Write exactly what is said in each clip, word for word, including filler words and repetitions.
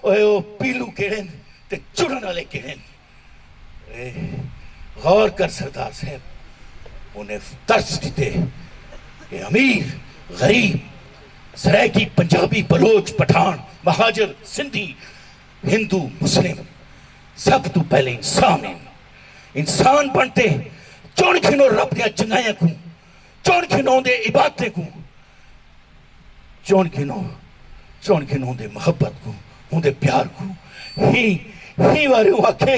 اوئے او پیلو کیڑھن تے جڑن آلے کیڑھن؟ اے غور کر سردار صاحب، انہیں درس ݙتے کہ امیر، غریب، سرائیکی، پنجابی، بلوچ، پٹھان، مہاجر، سندھی، ہندو، مسلم، سب توں پہلے انسان ہن۔ انسان بݨ تے چݨ گھنو رب دیاں چنگائیاں کوں، چݨ گھنو اوندے عبادتیں کوں، چݨ گھنو، چݨ گھنو اوندے محبت کوں، اوندے پیار کوں۔ ہی، ہی واروں آکھے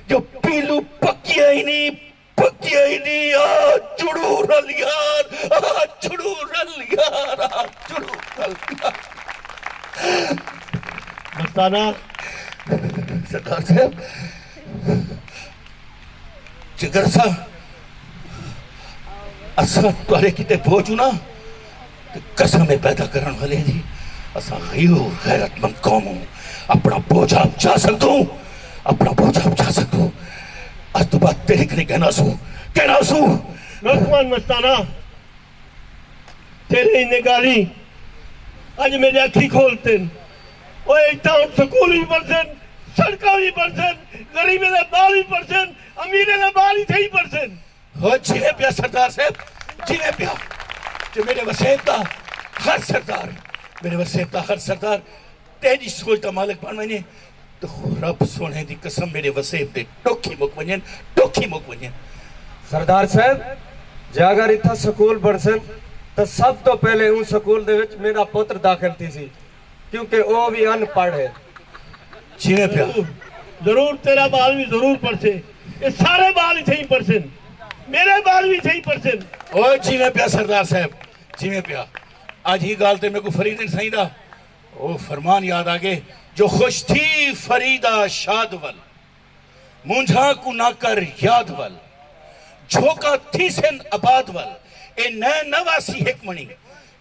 جو پیلو پکیا ہی نہیں، پکیا ہی نہیں، آ جڑو رل یار، آ جڑو رل یار، آ جڑو رل یار۔ مستانہ۔ سردار صاحب، جگر سا، اساں تہاݙے کیتے بوجھ ہوں نا، تے قسم ہے پیدا کرݨ والے دی، اساں غیور غیرت مند قوم ہوں، اپݨا بوجھ آپ چا سڳدوں، اپݨا بوجھ آپ چا سڳدوں۔ اڄ توں بعد تیݙے کنے کہنا سوں، کہنا سوں۔ لقمان مستانہ، تیݙے انہیں ڳالھیں اڄ میݙے اکھیں کھولتن۔ اوئے اتھاں ہݨ سکول وی بݨسن، سڑکاں وی بݨسن، غریبیں دے ٻال وی پڑھسن، امیریں دے ٻال اتھاں ہی پڑھسن۔ ہو جیویں پیا سردار صاحب، جیویں پیا۔ جو میݙے وسیب دا ہر سردار، میݙے وسیب دا ہر سردار تیݙی سوچ دا مالک بݨ ونڄے، تے رب سوہݨے دی قسم میݙے وسیب دے ݙکھ ہی مک ونڄن، ݙکھ ہی مک ونڄن۔ سردار صاحب، جے اگر اتھاں سکول بݨسن تاں سب توں پہلے اوں سکول دے وچ میݙا پتر داخل تھیسی، کیونکہ او وی ان پڑھ ہے۔ جیویں پیا۔ ضرور، ضرور تیݙا ٻال وی ضرور پڑھسے۔ اے سارے ٻال اتھے ہی پڑھسن۔ میݙے ٻال وی اتھے ہی پڑھسن۔ او جیویں پیا سردار صاحب، جیویں پیا۔ اڄ ہی ڳالھ تے میکوں فرید سئیں دا او فرمان یاد آ ڳئے جو خوش تھی فریدا شاد ول، مونجھاں کوں نہ کر یاد ول، جھوکا تھیسن آباد ول، اے نئیں نہ واسی ہک مݨی،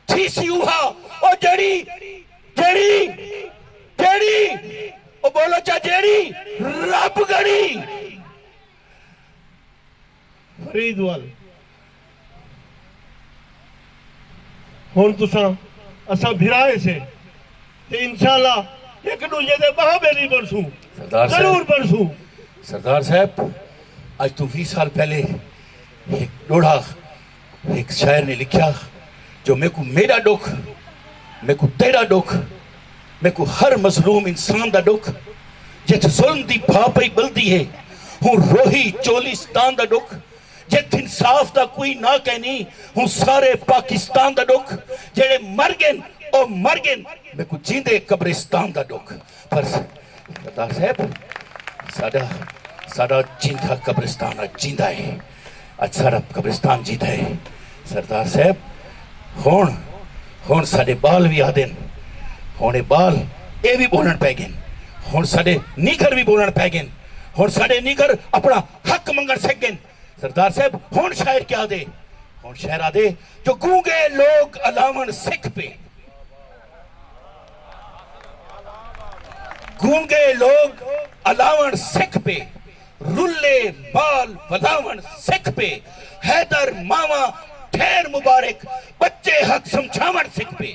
تھیسی اوہا او جیڑھی، جیڑھی، جیڑھی، او ٻولو چا جیڑھی رب ڳݨی۔ فرید ول۔ ہݨ تساں اساں بھرا ہیسے تے انشاءاللہ ہک ݙوجھے دے ٻہہ ٻیلی بݨسوں۔ سردار صاحب۔ ضرور بݨسوں۔ سردار صاحب، اڄ توں ویہہ سال پہلے ہک ݙوہڑا ہک شاعر نے لکھیا جو میکوں میݙا ݙکھ، میکوں تیݙا ݙکھ، میکوں ہر مظلوم انسان دا ݙکھ، جتھ ظلم دی بھا پئی ٻلدی ہے، ہوں روہی چولستان دا ݙکھ، جتھ انصاف دا کوئی ناں کینی، ہوں سارے پاکستان دا ݙکھ، جیڑھے مر ڳن، او مر ڳن، میکوں جیندے قبرستان دا ݙکھ۔ پر سردار صاحب، ساݙا، ساݙا جیندا قبرستان اڄ جیندا ہے۔ اڄ ساݙا قبرستان جیندا ہے۔ سردار صاحب، ہݨ، ہݨ ساݙے ٻال وی آہدن، ہݨ اے ٻال اے وی ٻولݨ پئے ڳن، ہݨ ساݙے نینگر وی ٻولݨ پئے ڳن، ہݨ ساݙے نینگر اپݨا حق منگݨ سڳ ڳن۔ سردار صاحب، ہݨ شاعر کیا آہدے؟ ہݨ شاعر آہدے جو گونگے لوک الاوݨ سکھ پئے۔ گونگے لوک الاوݨ سکھ پئے، رلے ٻال ولاوݨ سکھ پئے، حیدر ماواں ڈھیر مبارک، ٻچے حق سمجھاوݨ سکھ پئے۔